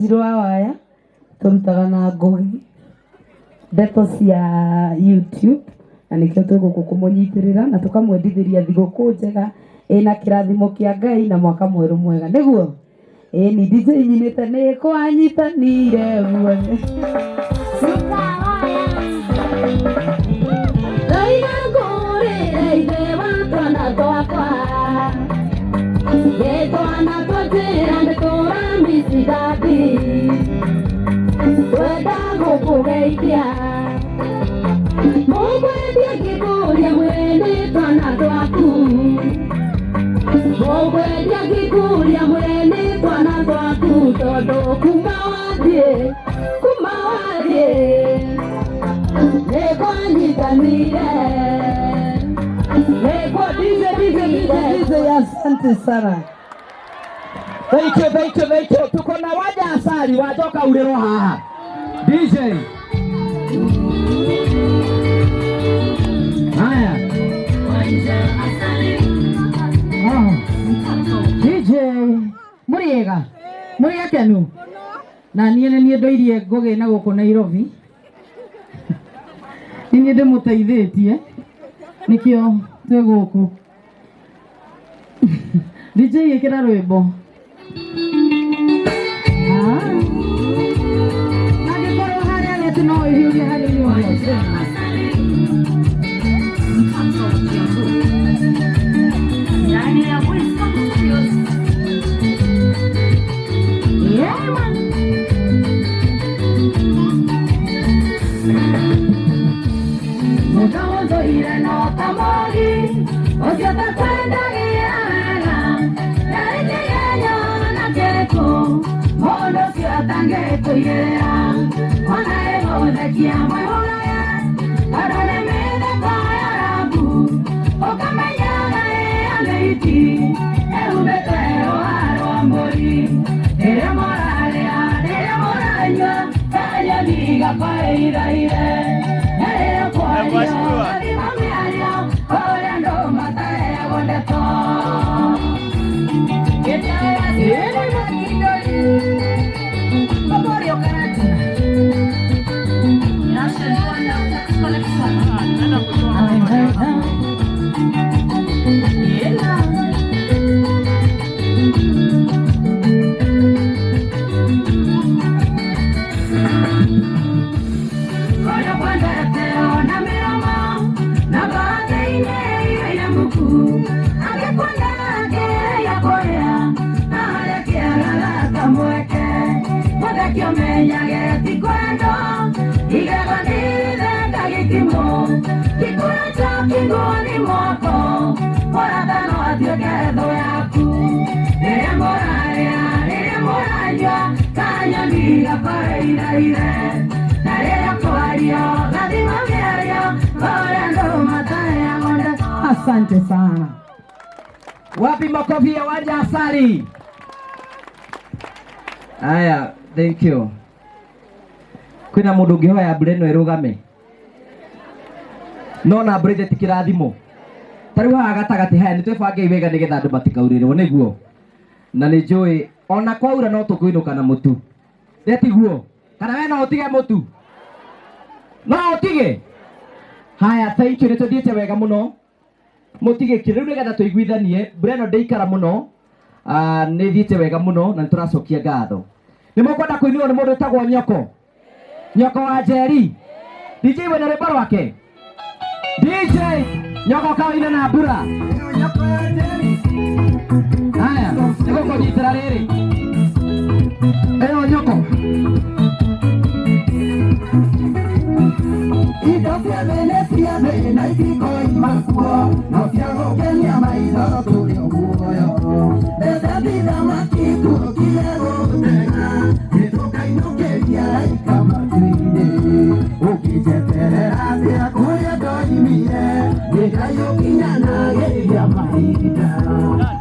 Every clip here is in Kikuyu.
Njirũ wa waya tũrutaga na Ngũgĩ ndeto cia YouTube na nĩkĩo twĩ gũkũ kũmũnyitĩrĩra na tũkamwendithĩria thigũkũ njega ĩna kĩrathimo kĩa Ngai na mwaka mwerũ mwega nĩguo ĩni DJ nyinĩte nĩ kwanyitanire guothe. Ndoiga ngũrĩre ithe wa twana twakwa. Nĩ twana twanjĩra nĩ tũramisi dadi. Twenda gũkũgeithia. Mũkwendia ngĩkũria mwene twana twaku. Mũkwendia ngĩkũria mwene twana twaku tondũ kuma wathiĩ, kuma wathiĩ nĩ kwanyitanire. Nĩ DJ DJ DJ DJ, asante sana. Thank you, thank you, thank you. Tuko na Wanja Asali, wajoka urĩrwo haha. DJ. Haya. Ah. DJ mũrĩega mũrĩ akenu na niĩ nĩ niĩ ndoirie Ngũgĩ na gũkũ Nairobi nĩ niĩ ndĩmũteithĩtie nĩkĩo twĩ gũkũ. DJ ĩkĩra rwĩmbo. Ah. Angĩkorwo harĩa neti no ĩhiũrie hanini ũguo. Ndani ya Wisdom Studios. Yeah, man. Mũndũ ũthũire no ta mogi ũcio takwendagĩra wega ndarĩ kĩgenyo na kĩrĩkũ mũndũ ũcio atangĩkũigĩrĩra ona ĩgũthekia mwĩhũgage tondũ nĩ mĩtheko ya rambu ũkamenyaga ĩyo nĩ iti ĩhumbĩte rũa rwa mbũri rĩrĩa mũrarĩa rĩrĩa mũranyua kanyoni gakwairaire na rĩrĩa kwario gathima mĩario kũrĩa andũ mataheagwo ndeto. Mamorio Karatina. Kũrĩa kwendete ona mĩromo na ngoro thĩinĩ ĩiyũire muku angĩkwenda akĩrĩa kũrĩa na harĩa kĩagaga kamweke mũtheki ũmenyage ti kwendwo igego nĩitheka gĩkimo gĩkũra kĩngũni mwako mũrata no atuĩke thũ yaku rĩrĩa mũrarĩa rĩrĩa mũranyua kanyoni gakwairaire na rĩrĩa kwario gathima mĩario kũrĩa andũ mataheagwo ndeto. Asante sana. Wapi makofi ya Wanja Asali? Haya, thank you. Kwĩna mũndũ ũngĩhoya mbura ĩno ĩrũgame? No na mbura ithe ti kĩrathimo. Ta rĩu haha gatagatĩ haya nĩ twĩbangei wega nĩgetha andũ matikaurĩrwo nĩguo. Na nĩ njũĩ ona kwaura no tũkũinũka na mũtu. Ndetiguo? Kana we no ũtige mũtu? No ũtige? Haya, thank you, nĩ tũthiĩte wega mũno. Mũtige kĩ rĩu nĩgetha tũiguithanie mbura ĩno ndĩikara mũno. Ah, nĩ thiĩte wega mũno na nĩ tũracokia ngatho. Nĩ mũkwenda kũinĩrwo nĩ mũndũ wĩtagwo Nyoko? Nyoko wa Njeri. DJ wĩna rwĩmbo rwake? DJ Nyoko kawaina na mbura. Haya, nĩgũkũnyitĩra rĩrĩ. Ĩyo nyoko. Indo cia thĩ nĩ cia thĩ na itikoima kuo no cia gũkenia maitho tũrĩ o muoyo mbeca ti thamaki tuokire gũtega nĩtũkainũkĩria raika matu-inĩ ũkĩnjeterera atĩa kũrĩa ndoimire nĩ Ngai ũkinyanagĩria mahinda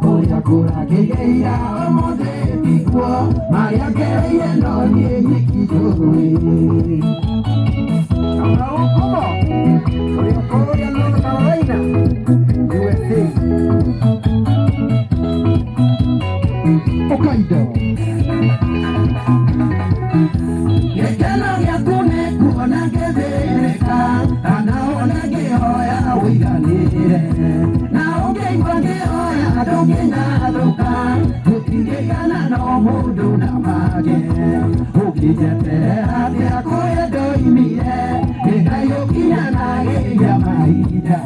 ũrĩa kũrakĩgĩira ũmũthĩ tiguo marĩa ngereire no niĩ nyiki njũĩ. Okumo, kũrĩa North Carolina, USA. Hokkaido. Ciake ũkĩnjeterera atĩa kũrĩa ndoimire nĩ Ngai ũkinyanagĩria mahinda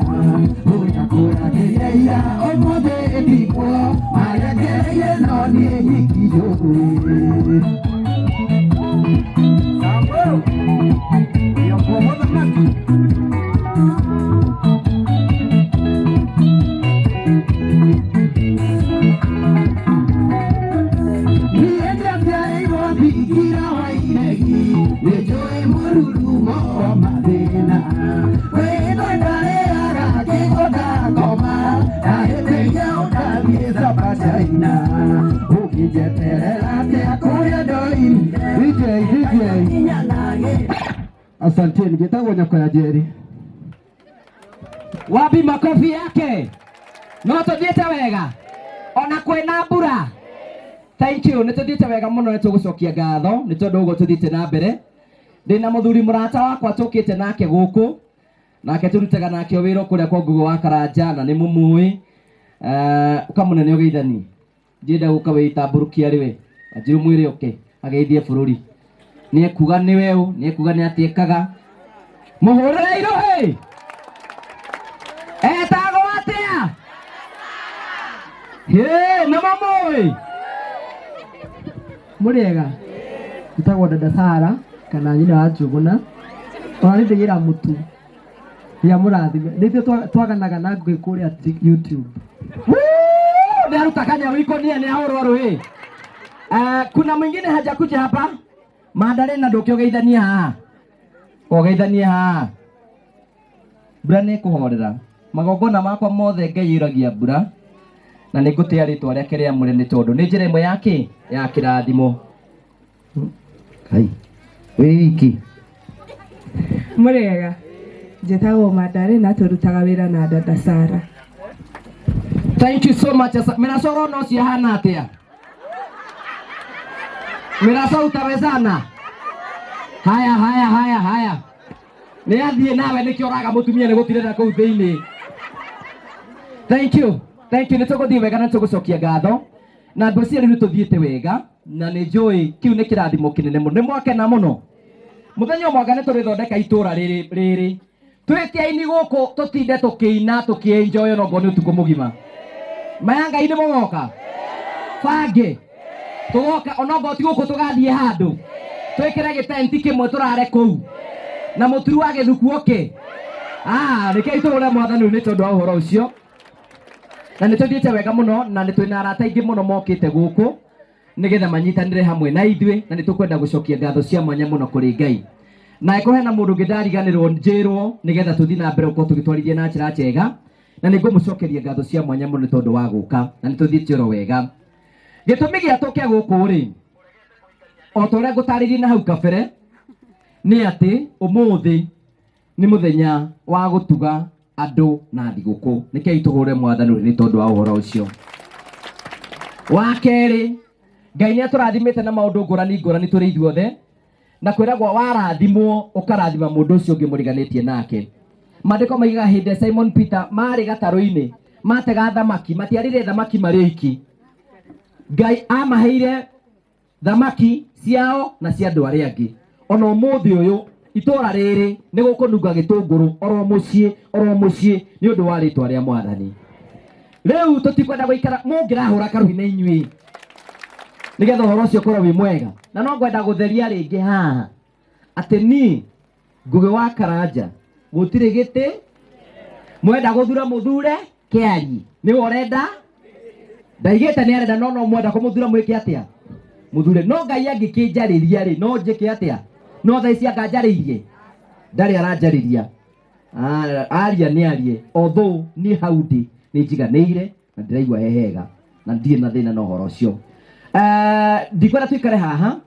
ũrĩa kũragĩria ira ũmũthĩ tikuo marĩa ngereire no niĩ nyiki njũĩ. Niĩ ndaciarĩirwo thingira wa iregi nĩ njũĩ mũrurumo wa mathĩna kwĩthwo ndarĩaga kĩgo ndakoma ndahĩtĩria ũndathiĩ China ũkĩnjeterera atĩa kũrĩa ndoimire. DJ, DJ. Asanteni, njĩtagwo Nyoko ya Njeri. Wapi makofi yake? No tuthiĩte wega ona kwĩna mbura. Thank you, nĩ tũthiĩte wega mũno, nĩ tũgũcokia ngatho nĩ tondũ ũguo tũthiĩte na mbere. Ndĩna mũthuri mũrata wakwa tũkĩte nake gũkũ, nake tũrutaga nake wĩra kũrĩa kwa Ngugo wa Karanja na nĩ mũmũĩ. Ũkamũnene ũgeithani ndienda gũka wĩitambũrũkia rĩwe anjĩrũ mwĩre oke ageithie bũrũri nĩ ekuga nĩ weũ nĩ ekuga nĩ atĩekaga mũhũrĩre irohĩ etagwo atĩa hĩ nĩ mamũĩ. Mũrĩega, njĩtagwo Dada Sara kana nyina wa Njũgũna, ona nĩ ndĩgĩra mũtu ya mũrathime nĩ ithuĩ twaganaga na ngũĩ kũrĩa YouTube. Nĩ aruta kanyau ikonia nĩ ahũrwo rũĩ. Kuna mwingine hajakuja hapa Mandarina ndũke ũgeithanie haha ũgeithanie haha mbura nĩ ĩkũhorera magongona makwa mothe Ngai yuragia mbura na nĩ ngũtĩa rĩtwa rĩake rĩamũre nĩ tondũ nĩ njĩra ĩmwe ya kĩ ya kĩrathimo. Kai wĩ wiki. Mũrĩega, njĩtagwo Mandarina, tũrutaga wĩra na Dada Sara. Thank you so much. Miracoro no ciahana atĩa? Miraco utawezana? Haya haya haya haya. Nĩ athiĩ nawe nĩkĩo ũraga mũtumia nĩ gũtirĩra kũu thĩinĩ. Thank you. Thank you. Nĩ tũgũthiĩ wega na tũgũcokia ngatho. Na ngwĩciria rĩu nĩ tũthiĩte wega na nĩ njũĩ kĩu nĩ kĩrathimo kĩnene mũno. Nĩ mwakena mũno. Mũthenya ũmwe anga nĩ tũrĩthondeka itũra rĩrĩ rĩrĩ. Twĩte aini gũkũ tũtinde tũkĩina tũkĩenjoy onokorwo nĩ ũtukũ mũgima. Maya Ngai nĩ mũgoka bange tũgoka onokorwo ti gũkũ tũgathiĩ handũ twĩkĩre gĩtenti kĩmwe tũrare kũu na mũturu wa gĩthuku oke. Rekei tũhũre mwathani ũyũ nĩ tondũ wa ũhoro ũcio na nĩ tũthiĩte wega mũno na nĩ twĩna arata aingĩ mũno mokĩte gũkũ nĩgetha manyitanĩre hamwe na ithuĩ na nĩ tũkwenda gũcokia ngatho cia mwanya mũno kũrĩ Ngai. Na ĩkorwo hena mũndũ ũngĩ ndariganĩrwo njĩrwo nĩgetha tũthiĩ na mbere gũkorwo tũgĩtwarithia na njĩra njega na nĩ ngũmũcokeria ngatho cia mwanya mũno nĩ tondũ wa gũka na nĩ tũthiĩte oro wega. Gĩtũmi gĩa tũke gũkũ rĩ, o ta ũrĩa ngũtarĩirie na hau kabere, nĩ atĩ ũmũthĩ nĩ mũthenya wa gũtuga andũ na thigũkũ. Nĩkĩo tũhũre mwathani ũyũ nĩ tondũ wa ũhoro ũcio. Wa kerĩ, Ngai nĩ atũrathimĩte na maũndũ ngũrani ngũrani tũrĩ ithuothe, na kwĩragwo warathimwo ũkarathima mũndũ ũcio ũngĩ mũriganĩtie nake. Maandĩko maigaga hĩndĩ Simon Peter marĩ gatarũ-inĩ matega thamaki, matiarĩire thamaki marĩ oiki. Ngai amaheire thamaki ciao na cia andũ arĩa angĩ. Ona ũmũthĩ ũyũ itũra rĩrĩ nĩ gũkũnunga gĩtũngũrũ oro mũciĩ oro mũciĩ nĩ ũndũ wa rĩtwa rĩa mwathani. Rĩu tũtikwenda gũikara mũngĩrahũra karuhi na inyuĩ nĩgetha ũhoro ũcio ũkorwo wĩ mwega. Na no ngwenda gũtheria rĩngĩ haha atĩ niĩ Ngũgĩ wa Karanja gũtirĩ gĩtĩ, mwenda gũthura mũthure kĩari nĩwe ũrenda, ndaigĩte nĩ arenda no no mwenda kũmũthura mwĩke atĩa mũthure. No Ngai angĩkĩnjarĩria rĩ no njĩke atĩa? No thaa ici anganjarĩirie ndarĩ aranjarĩria. Aria nĩ arie, although niĩ hau ndĩ nĩ njiganĩire na ndĩraigua he hega na ndirĩ na thĩna na ũhoro ũcio. Ndikwenda tũikare haha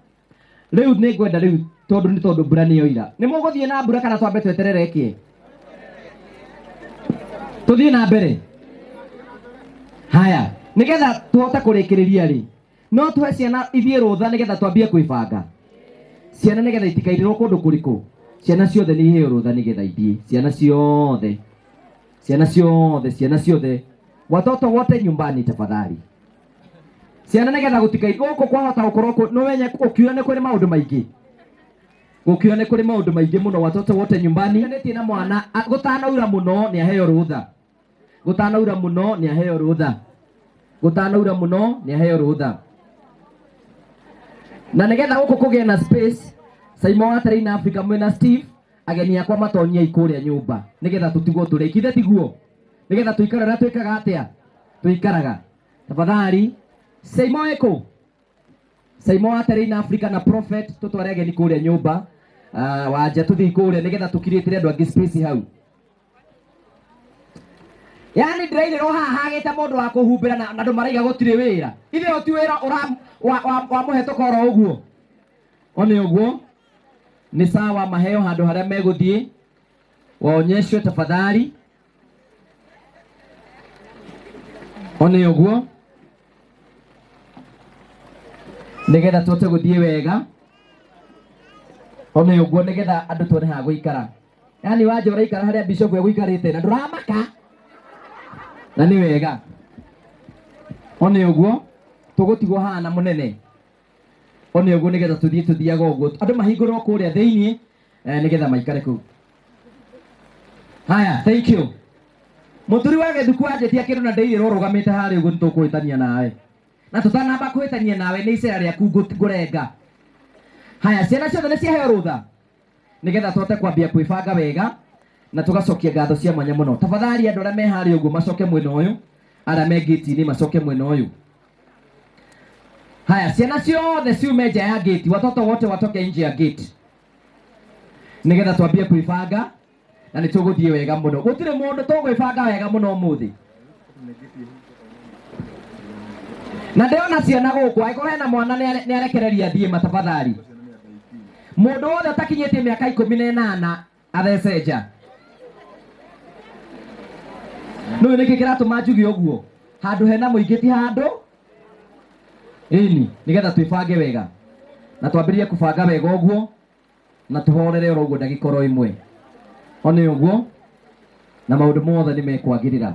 rĩu, nĩ ngwenda rĩu tondũ nĩ tondũ mbura nĩ yoira. Nĩ mũgũthiĩ na mbura kana twambe tweterere ĩkĩe? Tũthiĩ na mbere. Haya, nĩgetha tũhote kũrĩkĩrĩria rĩ, no tũhe ciana ithiĩ rũtha nĩgetha twambie kwĩbanga. Ciana nĩgetha itikairĩrwo kũndũ kũrĩkũ. Ciana ciothe nĩ iheo rũtha nĩgetha ithiĩ. Ciana ciothe. Ciana ciothe, ciana ciothe. Watoto wote nyumbani tafadhali. Ciana nĩgetha gũtikai gũkũ kwahota gũkorwo nĩwenye gũkiura nĩ kũrĩ maũndũ maingĩ. Gũkiura nĩ kũrĩ maũndũ maingĩ mũno watoto wote nyumbani. Nĩtie na mwana gũtanaura mũno nĩ aheo rũtha. Gũtanaura mũno nĩ aheo rũtha. Gũtanaura mũno nĩ aheo rũtha. Na nĩgetha gũkũ kũgĩe na space, Saimo wa Terrain Africa mwĩna Steve, ageni akwa matonyie kũrĩa nyũmba nĩgetha tũtigwo tũrĩ ithe tiguo nĩgetha tũikare ũrĩa twĩkaga atĩa tũikaraga. Tafadhali Saimo ĩkũ Saimo wa Terrain Africa na Prophet tũtware ageni kũrĩa nyũmba wanja tũthiĩ kũrĩa nĩgetha tũkirĩtĩre andũ angĩ space hau. Yani ndĩrairĩrwo haha hagĩte mũndũ wa kũhumbĩra na andũ maraiga gũtirĩ wĩra. Ithe ũyũ ti wĩra ũra wa mũhetũka oro ũguo. One ũguo nĩ sawa, maheo handũ harĩa megũthiĩ waonyeshwe tafadhali. One ũguo nĩgetha tũhote gũthiĩ wega. One ũguo nĩgetha andũ tuone ha gũikara. Yani wanja ũraikara harĩa bishop egũikarĩte na ndũramaka na nĩ wega. One ũguo tũgũtigwo haha na mũnene. One ũguo nĩgetha tũthiĩ tũthiaga ũguo andũ mahingũrwo kũrĩa thĩiniĩ nĩgetha maikare kũu. Haya, thank you. Mũthuri wa gĩthuku anjĩtia kĩndũ na ndĩirĩrwo ũrũgamĩte harĩa ũguo nĩtũkũhĩtania nawe. Na tũtanamba kũhĩtania nawe nĩ icera rĩaku ngũrenga. Haya, ciana ciothe nĩ ciaheo rũtha nĩgetha tũhote kwambia kwĩbanga wega na tũgacokia ngatho cia mwanya mũno. Tafadhali andũ arĩa me harĩa ũguo macoke mwena ũyũ, arĩa me ngĩti-inĩ macoke mwena ũyũ. Haya, ciana ciothe ciume nja ya gate, watoto wote watoke nje ya gate nĩgetha twambie kwĩbanga na nĩ tũgũthiĩ wega mũno. Gũtirĩ mũndũ tũgwĩbanga wega mũno ũmũthĩ. Na ndĩrona ciana gũkũ, angĩkorwo hena mwana nĩ arekereria thiĩ matafadhali. Mũndũ wothe ũtakinyĩtie mĩaka 18 athece nja. Nĩũĩ nĩkĩ kĩratũma njuge ũguo? Handũ hena mũingĩ ti handũ ĩni, nĩgetha twĩbange wega na twambĩrĩrie kũbanga wega ũguo na tũhorere oro ũguo ndagĩka oro ĩmwe. One ũguo na maũndũ mothe nĩ mekwagĩrĩra.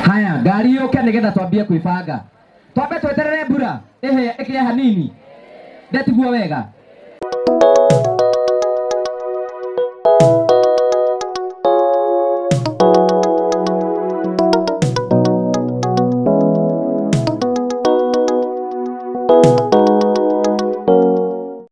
Haya, ngari yũke nĩgetha twambie kwĩbanga. Twambe tweterere mbura ĩhe ĩkĩre hanini. Ndetiguo wega.